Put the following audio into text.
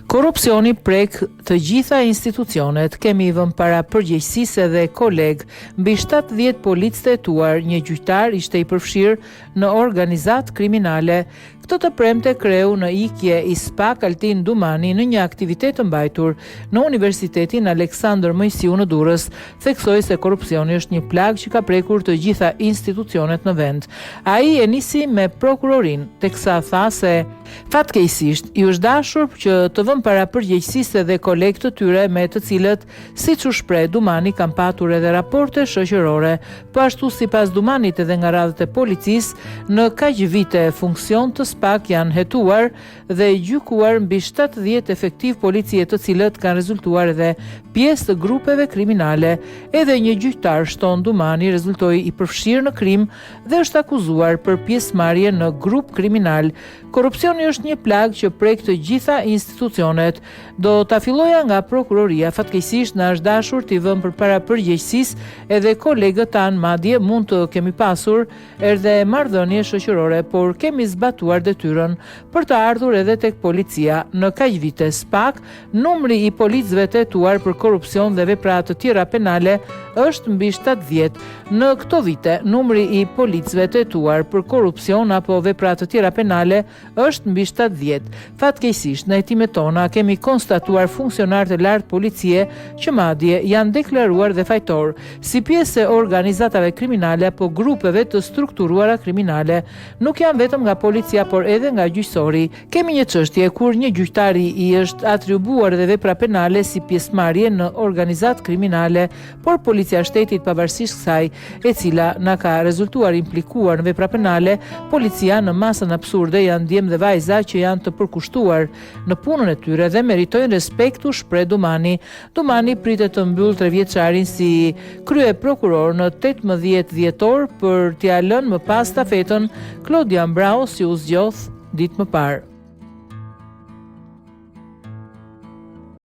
Korrupsioni prek të gjitha institucionet. Kemi vënë para përgjegjësisë edhe kolegë, mbi 70 policë të hetuar, një gjyqtar ishte i përfshirë në organizatë kriminale. Këtë të premte kreu në ikje i SPAK Altin Dumani në një aktivitet të mbajtur në Universitetin Aleksandër Moisiu në Durrës, theksoi se korrupsioni është një plagë që ka prekur të gjitha institucionet në vend. Ai e nisi me prokurorinë, teksa tha se fatkeqësisht iu është dashur që të vënë para përgjegjësisë edhe kolegë të tyre me të cilët, siç u shpreh Dumani, kanë patur edhe raporte shoqërore. Po ashtu sipas Dumanit edhe nga radhët e policisë, në kaq vite funksion të SPAK janë hetuar dhe gjykuar mbi 70 efektivë policie të cilët kanë rezultuar edhe pjesë të grupeve kriminale. Edhe një gjyqtar, shton Dumani, rezultoi i përfshirë në krim dhe është akuzuar për pjesëmarrje në grup kriminal. Korrupsioni është një plagë që prek të gjitha institucionet. Do ta filloja nga prokuroria, fatkeqësisht na është dashur t'i vëmë përpara përgjegjësisë edhe kolegët tanë, madje mund të kemi pasur edhe marrëdhënie shoqërore, por kemi zbatuar detyrën për të ardhur edhe tek policia. Në kaq vite SPAK, numri i policëve të hetuar për korrupsion dhe vepra të tjera penale është mbi 70. Në këto vite, numri i policëve të hetuar për korrupsion apo vepra të tjera penale është mbi 70. Fatkeqësisht, në hetimet tona kemi konstatuar funksionarë të lartë policie që madje janë deklaruar dhe fajtorë, si pjesë e organizatave kriminale apo grupeve të strukturuara kriminale. Nuk janë vetëm nga policia, por edhe nga gjyqësori. Kemi një çështje kur një gjyqtari i është atribuar edhe vepra penale si pjesëmarrje në organizatë kriminale, por Policia e Shtetit pavarësisht kësaj, e cila na ka rezultuar implikuar në vepra penale, policia në masën absurde janë djem dhe vajza që janë të përkushtuar në punën e tyre dhe meritojnë respekt, u shpreh Dumani. Dumani pritet të mbyllë trevjeçarin si kryeprokuror në 18 dhjetor për t'ia lënë më pas stafetën Klodian Brahos që u zgjodh ditë më parë.